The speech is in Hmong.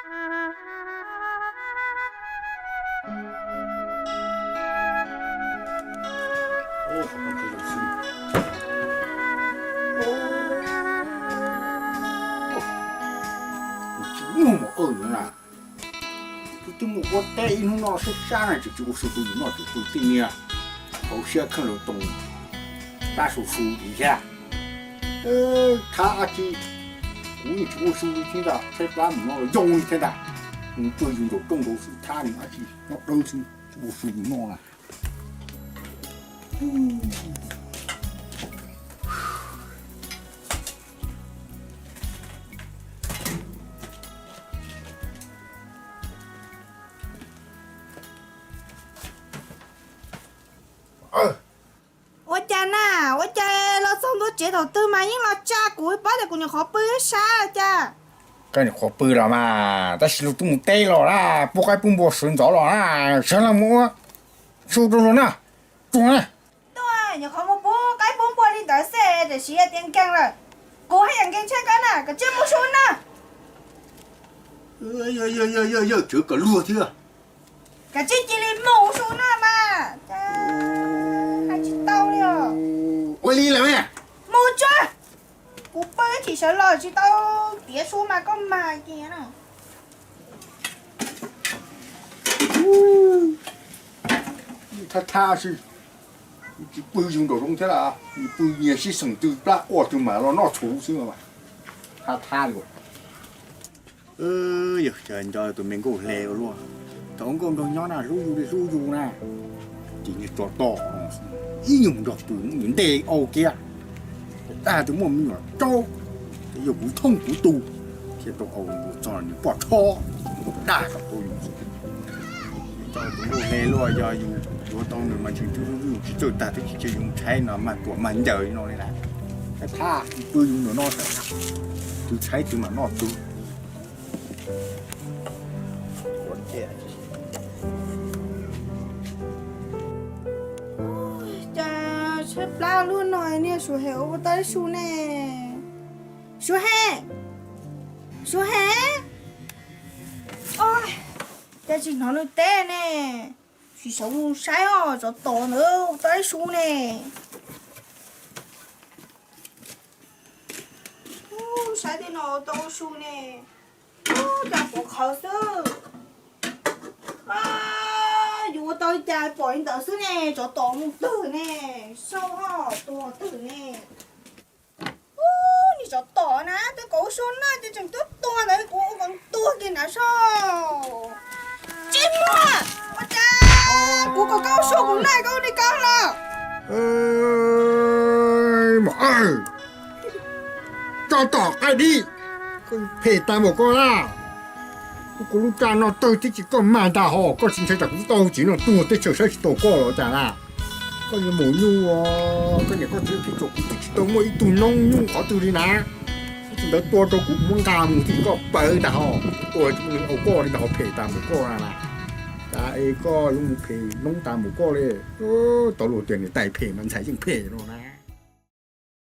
Tsis muaj mus ua na, twb twb mus ua teb ib hnub no sab sab na, tsis ua su pw yus noj tsis pw tej niag hauv siab kheej los toom tab su su li thiab. Thab dab tsi, kuv yeej tsis ua su li thiab ntag, tshaib plab mus no los yoo li thiab ntag. Mus pw yus nraum rooj nraud xwb, thab mus dab tsi nyob dawb xwb, tsis ua su li noj na. Ua cas na, ua cas los txog ntua tsev thaum twg mas yeej los tsa kuv, paub tias kuv nyuam qhuav pw sab cas? Koj nyuam qhuav pw los mas, tab sis luag twb mus teb los na, pub qaib pub npua sawv ntxov los na, sawv los mus ua su rau luag na, tsuag na. Tuaj, nyuam qhuav mus pub qaib pub npua li ntawd xwb, tiam sis yog tias nkees lawm, kuv haj yam nkees tshaj koj na, koj cia mus su na. Yawg, yawg, yawg, yawg, yawg, tseem kom luag thiab. Koj cia li mus su na mas. Hais tsis tau li os. Ua li lawm mas. Mus tso. Kuv pw chim sawv los tsis tau tiav su mas koj mag kiag na. Thab thab xwb, tsis pw yus nraum zoov thiab las, yus pw nyias sib xeem twg plab quaj twg mam los noj txhuv xwb mas. Thab thab li. Yog nco tus me nkauj hle ua luaj, thaum nkauj nraug nyob na hlub yus li hlub yus na, ces niag tsov tom ib nyuag mus nrog pw muab nws ntes au kiag, dag tus muaj me nyuam tsaub, ces yog kuv thooj kuv tus thiab tau au tus txog nws poj tshob dag kom tau yus. Tus nkauj hle luaj yog yus yuav tau nws mas ntshe twb hlub yus tsis txawj tag twb tsis cia yus tshaib no mag ruam mag ncaws li no li na. Thab thab pw yus nraum no, twg tshaib twg mam noj twg. Cas tshaib plab luaj no, niag Suav Hem ua tau ib su ne. Suav Hem, Suav Hem, cas tsis hnov nws teb ne? Tsis sawv mus saib os, tsov tom ntawd ua tau ib su ne. Saib tej no tau ua su ne. Cas pom qhawv xwb. Yus ua tau li cas pom li ntawd xwb ne, tsov tom mus twg ne, sau ho tuag twg ne. Ub, niag tsov tom na, twb kom ua su no ces tseem tuaj tuag ntawd, kuv ua kom tuag kiag na sau. Tsis muaj, ua cas kuv kom koj ua su kuv na koj ua li ko los. Mas, tsov tom qaib dib, koj phem tag npaum koj na. Kuv lub raj noj tawg tib si koj mag ntag hos, koj tsis ntshai tsam kuv tau txiv no tuag teb chaws saib tsis taus koj los cas na. Koj yuav mus nyuj, koj niam koj txiv phim tsuam kuv twb tsis tau muaj ib tug noob nyuj qhov twg li na. Tus ntawd tua rau kuv muab nqa mus tib si koj pawv ntag hos, tua au koj li ntag hos, phem tag npaum koj na. Cas es koj yuav mus phem noob tag npaum koj li. Tau luag tias niam tais phem mas ntxhais yeej phem no na.